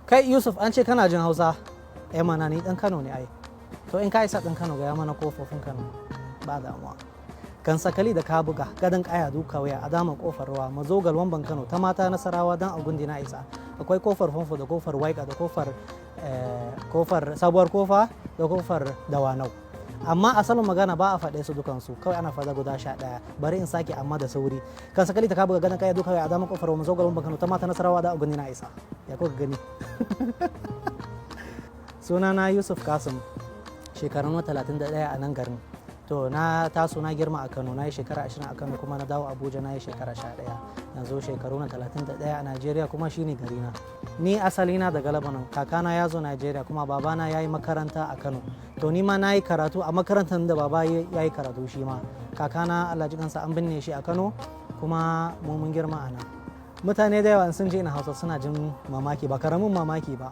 Kai Yusuf, an ce kana jin Hausa. Eh mana, ni dan Kano ne ai. To in ka isa dan Kano, gaya mana kofofin Kano. Ba damuwa. Kan sakali da Kabuga, Gadon Kaya, Duka Waya, Adama, Kofar Ruwa, Mazogal, Wamban Kano, ta Mata, Nasarawa, Dan Agundi, na isa. Akwai Kofar Famfo da Kofar Waika da Kofar Sabuwar Kofa da Kofar Dawanau. Amma asalin magana ba a faɗe su dukansu, kawai ana faɗa guda 11. Bari in sake amma da sauri. Kan sakali ta Kabuga, Gadon Kaya, Duka Waya, Adama, Kofar Ruwa, Mazogal, Wamban Kano, ta Mata, Nasarawa, Dan Agundi, na isa. Ya kuka gani? Sunana Yusuf Kasim, shekaru 31 a nan garin. To na taso na girma a Kano, na yi shekara 20 a Kano, kuma na dawo Abuja na yi shekara 11. Yanzu shekaru na 31 a Najeriya, kuma shine garina. Ni asalina daga Lebanon, kakana ya zo Najeriya, kuma babana ya yi makaranta a Kano. To ni ma na yi karatu a makarantar da baba ya yi karatu shi ma. Kakana, Allah ji kansa, an binne shi a Kano, kuma mu mun girma a nan. Mutane da yawa sun ji ina Hausa suna jin mamaki, ba karamin mamaki ba.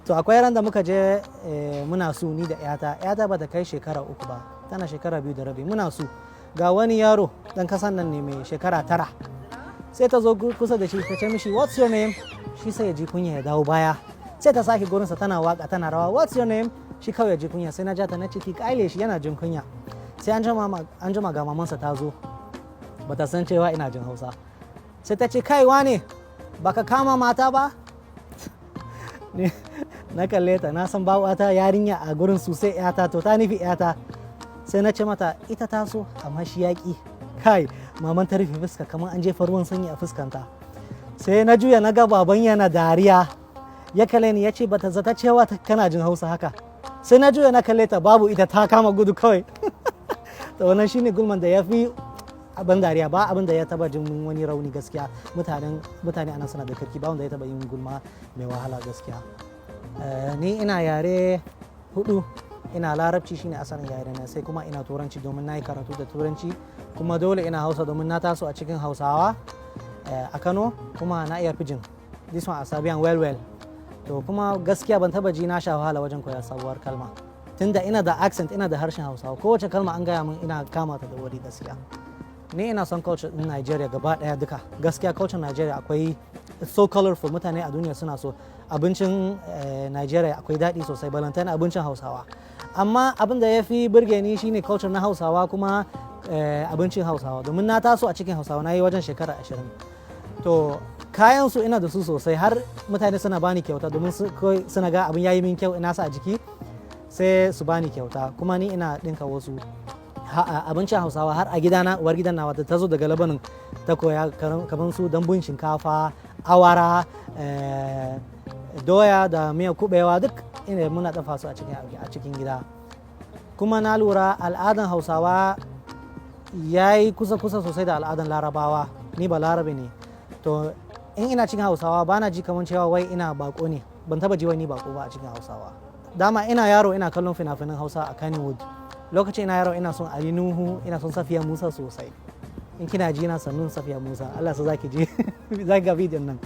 To akwai ran da muka je muna su, ni da yata. Yata ba ta kai shekara 3 ba, tana shekara 2.5. Muna su, ga wani yaro dan kasan nan ne mai shekara 9. Sai ta zo kusa da shi ta ce mishi, "What's your name?" Shi sai ya ji kunya ya dawo baya. Sai ta sake gurinsa tana waka tana rawa, "What's your name?" Shi kawai ya ji kunya. Sai na ja ta na ciki, kaile shi, yana jin kunya. Sai an jima ga mamansa ta zo, bata san cewa ina jin Hausa. Sai ta ce, "Kai wane, baka kama mata ba?" Na kalle ta, na san ba wata yarinya a gurin sosai yata, to ta nufi yata. Sai na ce mata, ita ta so amma shi yaƙi. Kai, maman ta rufe fuska kamar an jefa ruwan sanyi a fuskanta. Sai na juya na ga baban yana dariya. Ya kalle ni ya ce, "Bata zata cewa kana jin Hausa haka." Sai na juya na kalle ta, babu ita, ta kama gudu kawai. To wannan shine gulman da ya fi abin dariya, ba abin da ya taba jin wani rauni gaskiya. Mutane anan suna da kirki, ba wanda ya taba yin gulma mai wahala gaskiya. Ni ina yare hudu. Ina Larabci, shine asalin yare na. Sai kuma ina Turanci domin na yi karatu da Turanci. Kuma dole ina Hausa domin na taso a cikin Hausawa a Kano. Kuma na iya Pidgin, this one I sabi am well well. To kuma gaskiya ban taba ji na sha wahala wajen koyar sabuwar kalma, tunda ina da accent, ina da harshen Hausawa. Kowace kalma an gaya min ina kama ta da wuri gaskiya. Ni ina son culture din Nigeria gaba daya duka gaskiya. Culture Nigeria akwai, it's so colorful. Mutane a duniya suna so abincin Nigeria, akwai daɗi sosai, balantana abincin Hausawa. Amma abin da ya fi burge ni shine culture na Hausawa, kuma abincin Hausawa, domin na taso a cikin Hausawa, na yi wajen shekara 20. To kayan su ina da su sosai, har mutane suna bani kyauta domin suna ga abin yayi min kyau, ina sa a jiki, sai su bani kyauta. Kuma ni ina ɗinka wasu abincin Hausawa, har a gidana uwar gidan nawa da ta zo daga Labanin ta koya, kamar su dambun shinkafa, awara, doya da miya kubewa, duk ina muna dafa su a cikin gida. Kuma na lura al'adan Hausawa ya yi kusa-kusa sosai da al'adan Larabawa. Ni ba Larabe ne. To in ina cikin Hausawa ba na ji kamar cewa wai ina bako ne. Ban taba ji wai ni bako ba a cikin Hausawa. Dama ina yaro ina kallon fina-finan Hausa a Kannywood. Lokacin ina yaro ina son Ali Nuhu, ina son Safiya Musa sosai. In kina ji na, sannun Safiya Musa, Allah sa zaki ji, zaki ga bidiyon nan.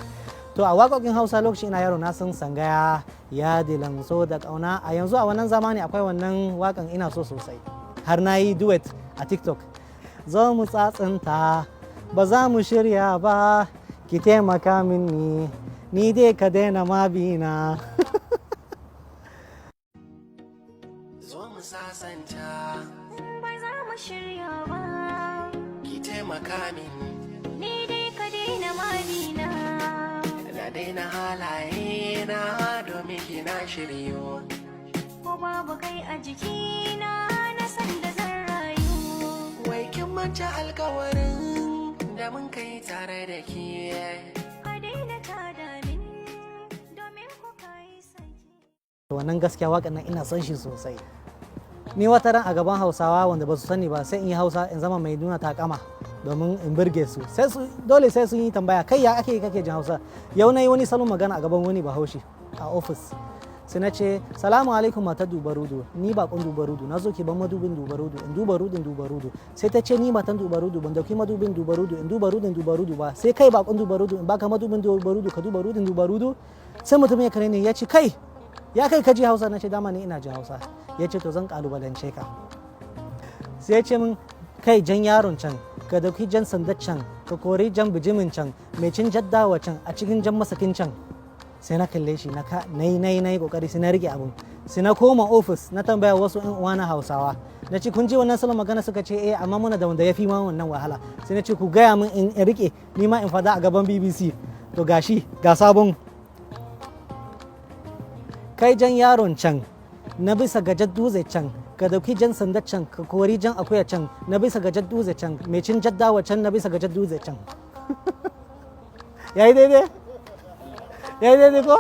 To a waƙoƙin Hausa lokacin ina yaro na san Sangaya, Ya Dilan So da Ƙauna. A yanzu a wannan zamani akwai wannan waƙan ina so sosai, har na yi duet a TikTok: "Zo mu tsatsinta, ba za mu shirya ba, ki taimaka mini, ni dai ka daina ma bina." Zo mu sasanta. Ba za mu shirya ba. Ki taimaka min. Ni dai ka daina mabina. Na daina halaye na domin kina shiryo. Ko babu kai a jikina, na san da zan rayu. Wai kin manta alkawarin da mun kai tare da ke? Ka daina tada min domin ku kai saki. Wannan gaskiya waƙan nan ina son shi sosai. Ni wata ran a gaban Hausawa wanda ba su sani ba, sai in yi Hausa in zama mai nuna takama domin in burge su. Sai su dole sai sun yi tambaya, "Kai, ya ake kake jin Hausa?" Yau na yi wani salon magana a gaban wani Bahaushe a ofis. Sai na ce, "Salamu alaikum, matar Dubarudu, ni bakon Dubarudu, na zo ki ban madubin Dubarudu in duba rudin Dubarudu." Sai ta ce, "Ni matan Dubarudu ban dauki madubin Dubarudu in duba rudin Dubarudu ba, sai kai bakon Dubarudu in baka madubin Dubarudu ka duba rudin Dubarudu?" Sai mutum ya kare ni ya ce, "Kai, ya kai ka ji Hausa?" Na ce, "Dama ni ina ji Hausa." Ya ce, "To zan kalubalance ka." Sai ya ce min, "Kai jan yaron can, ka dauki jan sandar can, ka kori jan bijimin can mai cin jaddawa can a cikin jan masakin can." Sai na kalle shi, na ka nayi nayi nayi kokari, sai na rike abun. Sai na koma ofis, na tambaya wasu ƴan uwana Hausawa, na ce, "Kun ji wannan salon magana?" Suka ce, "Eh, amma muna da wanda ya fi ma wannan wahala." Sai na ce, "Ku gaya min in rike, ni ma in fada a gaban BBC." To gashi, ga sabon: "Kai jan yaron can na bisa gajar dutse can, ka dauki jan sanda can, ka kori jan akuya can na bisa gajar dutse can, mai cin jaddawa can na bisa gajar dutse can." Yayi daidai, yayi daidai ko?